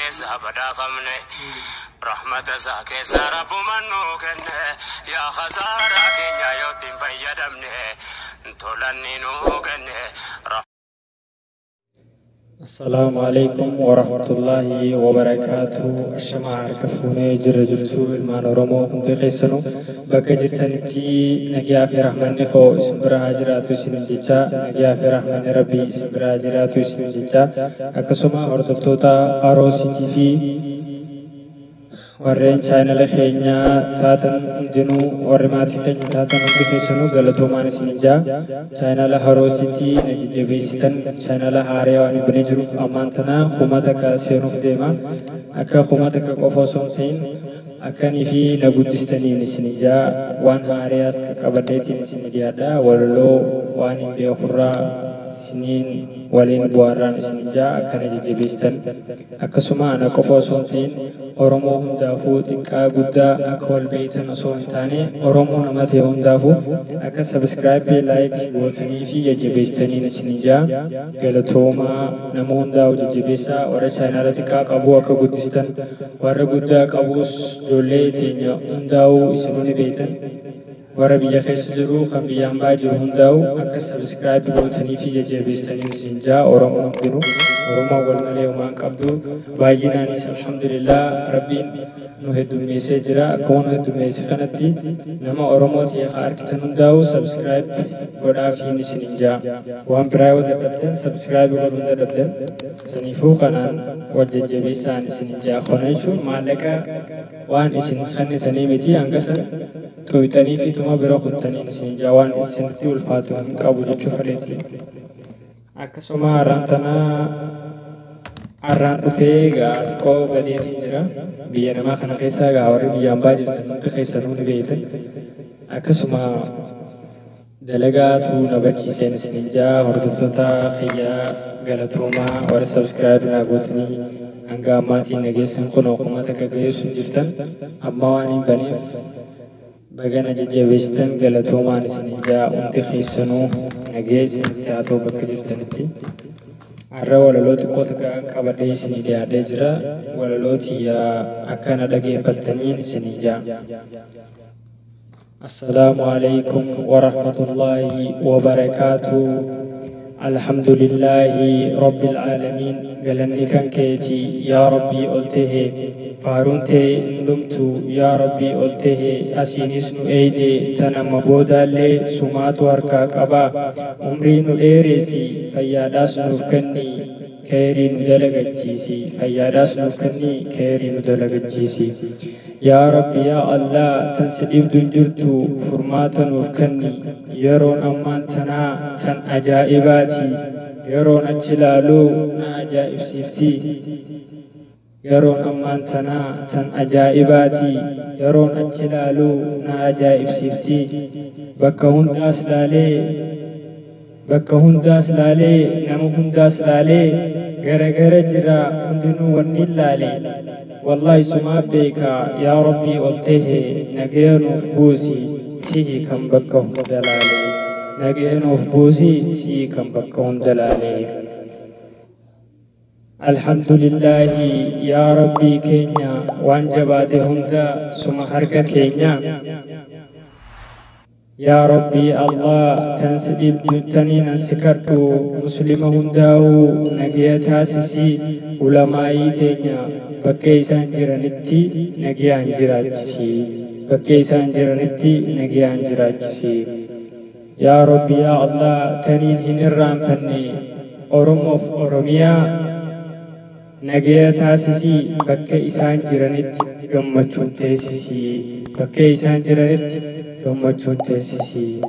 Keessaa badhaafamne rahmata isaa keessaa rabbumaan nuu kenne. Yaa khasaaraa keenya yoo ittiin fayyadamne tolanni nuu kenne. Assalaamu alaikum warahmatullaahi wabarakaatu. Ashamaa, harka fuunee jirra jirtu ilmaan Oromoo hundi keessanuu bakka jirtanitti nagaa fi rahmanni koo isin bira haa jiraatu isin jecha, nagaa fi rahmanni Rabbii isin bira haa jiraatu isin jecha. Akkasuma hordoftoota Aroosiitii fi warreen chaanala keenyaa taatan hundinuu, warri maatii keenya taatan hundi keessanuu galatoomaan isin jaa. Chaanala Haroosiitii na jajjabeessitan, chaanala haaraa waan banee jiruuf ammaan tana 1000 seenuuf deema. Akka 1000 qofa osoo hin ta'in akkanii fi na guddistaniin isin jaa. Waan haaraas qabadheetiin isin dhiyaadha. Walaloo waan hin beekurraa isiniin waliin bu'aarraan isin jaa. Akkana jajjabeessitan akkasuma ana qofa osoo hin ta'in Oromoo hundaafuu, xiqqaa guddaa akka wal beeytan osoo hin taane, Oromoo nama ta'e hundaafuu akka subscribe, like gootanii fi jajjabeessitaniin isin jaa. Galatoomaa. Nama hundaa'u jajjabeessaa. Warra chaanaala xiqqaa qabu akka guddistan, warra guddaa qabus, ijoollee teenya hundaa'uu isinuu ni beeytan. Warra biyya keessa jiru, kan biyya hambaa jiru hundaa'u akka subscribe gootanii fi jajjabeessitanii isin jaa. Oromoo hundinuu, Oromoo wal malee homaa hin qabdu. Baay'inaanis alhamdulillah Rabbiin nu heddummeessee jira. Akkuma nu heddummeesse kanatti nama Oromoo ta'e ka argitan hundaa'u subscribe godhaafiin isin jaa. Waan biraa yoo dadhabdan, subscribe godhuu hin dadhabdan, saniifuu kanaan wal jajjabeessaan isin jaa. Kana jechuun maallaqa waan isin kennitanii miti, hanga san xuyxanii fi tuma bira kuttaniin isin jaa. Waan isinitti ulfaatu hin qabu jechuu fedheeti. Akkasuma har'aan tana har'aan dhufee gaa xiqqoo badeetiin jira. Biyya namaa kana keessa gaa warri biyya hambaa jirtan hundi keessanuu ni beektan. Akkasuma dalagaatu na barsiiseen isin jaa. Hordoftoota kiyyaa galatoomaa. Warra subscribe naa gootanii hanga ammaatiin nageessan, kunoo 1000 geessu jirtan. Amma waan hin baneef bagana jajjabeessitan, galatoomaan isin jaa. Hundi keessanuu nagee isinitti haa ta'u bakka jirtanitti. Har'a walaloo xiqqoo takka qabadhee isinii dhiyaadhee jira. Walaloo tiyyaa akkana dhageeffattaniin isinii jaa. Assalaamu alaikum warahmatullaahi wabarakaatu. Alhamdulillaahi rabbil aalamiin. Galanni kan keeti yaa Rabbii ol tahe. Faaruun tee hin dhumtu yaa Rabbii ol tahe. Asiinis nu eeyde, tanama boodaallee sumaatu harkaa qaba. Umrii nu dheeressi, fayyaadhaas nuuf kenni, kheyrii nu dalagachiisi. Fayyaadhaas nuuf kenni, kheyrii nu dalagachiisi. Yaa Rabbi, yaa Allah, tan si dhibdu hin jirtu, furmaata nuuf kenni. Yeroon ammaan tanaa tan ajaa'ibaati. Yeroon achi ilaaluu na ajaa'ibsiifti. Yeroon ammaan tanaa tan ajaa'ibaati. Yeroon achi ilaaluu na ajaa'ibsiifti. Bakka hundaas laalee, bakka hundaas laalee, nama hundaas laalee, garagara jira hundinuu wanni laale. Wallahi sumaa beeka yaa Rabbii ol tahe, nagaya nuuf buusi, sihi kan bakka hunda laale. Nagaya nuuf buusi, sihi kan bakka hunda laale. Alhamdulillaahi yaa Rabbii keenya, waan jabaate hunda suma harka keenya. Yaa Rabbii Allah, tan si dhibdu taniin an si kadhu, muslima hundaa'uu nagaya taasisi, ulamaa'ii teenya bakka isaan jiranitti nagayaan jiraachisi. Bakka isaan jiranitti nagayaan jiraachisi. Yaa Rabbi, yaa Allah, taniin hin irraanfanne Oromoof Oromiyaa nagaya taasisii, bakka isaan jiranitti gammachuun teessisii. Bakka isaan jiranitti gammachuun teessisii.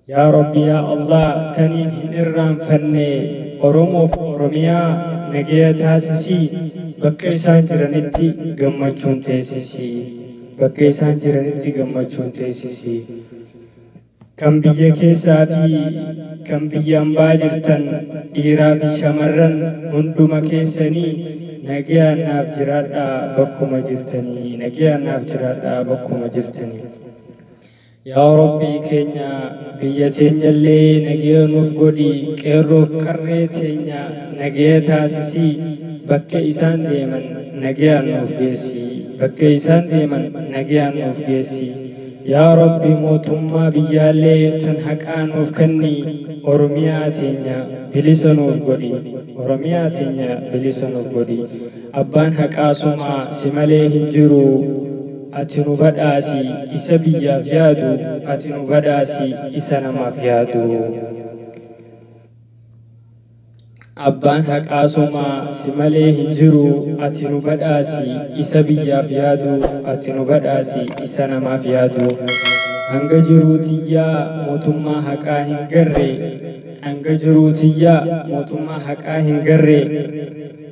Yaa Rabbi, yaa Allah, taniin hin irraanfanne Oromoof Oromiyaa nagaya taasisii, bakka isaan jiranitti gammachuun teessisii. Bakka isaan jiranitti gammachuun teessisii. Kan biyya keessaa fi kan biyya hambaa jirtan, dhiiraa fi shamarran hunduma keessanii, nagayaan naaf jiraadhaa bakkuma jirtanii. Nagayaan naaf jiraadhaa bakkuma jirtanii. Yaa Rabbii keenya, biyya teenyallee nagaya nuuf godhi, qeerroof qarree teenya nagaya taasisii. Bakka isaan deeman nagayaan nuuf geessi. Bakka isaan deeman nagayaan nuuf geessi. Yaa Rabbi, mootummaa biyyaallee tan haqaa nuuf kenni. Oromiyaa teenya bilisa nuuf godhi. Oromiyaa teenya bilisa nuuf godhi. Abbaan haqaa somaa si malee hin jiru. Ati nu badhaasi isa biyyaaf yaadu. Ati nu badhaasi isa namaaf yaadu. Abbaan haqaa somaa si malee hin jiru. Ati nu badhaasi isa biyyaaf yaadu. Ati nu badhaasi isa namaaf yaadu. Hanga jiruu tiyyaa mootummaa haqaa hin garre. Hanga jiruu tiyyaa mootummaa haqaa hin garre.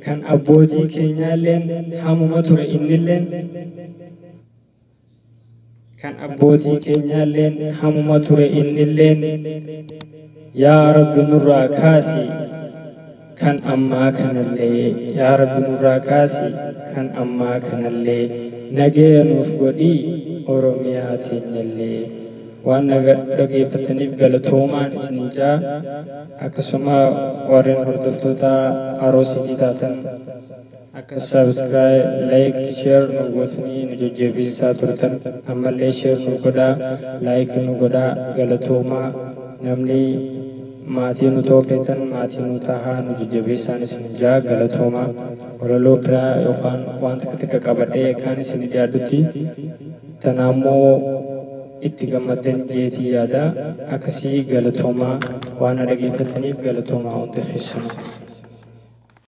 Kan abbootii keenyaalleen hamuma ture innilleen. Kan abbootii keenyaalleen hamuma ture innilleen. Yaa Rabbi, nurraa kaasi kan ammaa kanallee. Yaa Rabbi, nurraa kaasi kan ammaa kanallee. Nagaya nuuf godhii Oromiyaa teenyallee. Waan dhageeffataniif galatoomaan isin jaa. Akkasuma warreen hordoftoota Aroosiitii taatan akka subscribe, like, share nu gootanii nu jajjabeessaa turtan, ammallee share nu godhaa, like nu godhaa. Galatoomaa. Namni maatii nu ta'uu feetan maatii nu tahaa, nu jajjabeessaan isin jaa. Galatoomaa. Walaloo biraa yookaan waan xiqqa xiqqa qabadhee akkaan isin dhiyaadhutti tanaammoo itti gammaddan jeetii yaada. Akkasii, galatoomaa. Waan na dhageeffataniif galatoomaa hundi keessanuu.